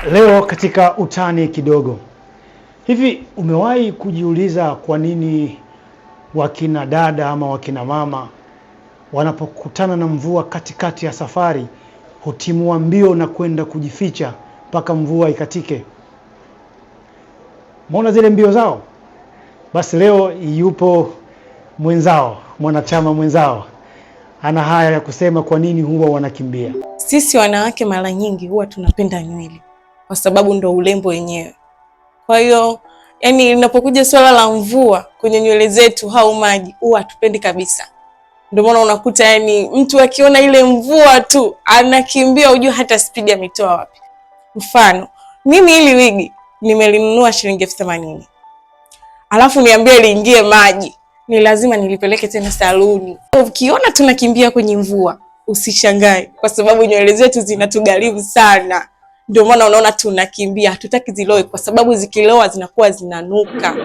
Leo katika utani kidogo. Hivi umewahi kujiuliza kwa nini wakina dada ama wakina mama wanapokutana na mvua katikati ya safari hutimua mbio na kwenda kujificha mpaka mvua ikatike? Umeona zile mbio zao? Basi leo yupo mwenzao, mwanachama mwenzao ana haya ya kusema kwa nini huwa wanakimbia. Sisi wanawake mara nyingi huwa tunapenda nywele kwa sababu ndo urembo wenyewe. Kwa hiyo yani, linapokuja swala la mvua kwenye nywele zetu au maji, huwa hatupendi kabisa. Ndio maana unakuta yani mtu akiona ile mvua tu anakimbia, hujua hata spidi ametoa wapi. Mfano mimi hili wigi nimelinunua shilingi 80,000, alafu niambie liingie maji, ni lazima nilipeleke tena saluni. Ukiona tunakimbia kwenye mvua usishangae, kwa sababu nywele zetu zinatugharimu sana. Ndio maana unaona tunakimbia, hatutaki ziloe, kwa sababu zikiloa zinakuwa zinanuka.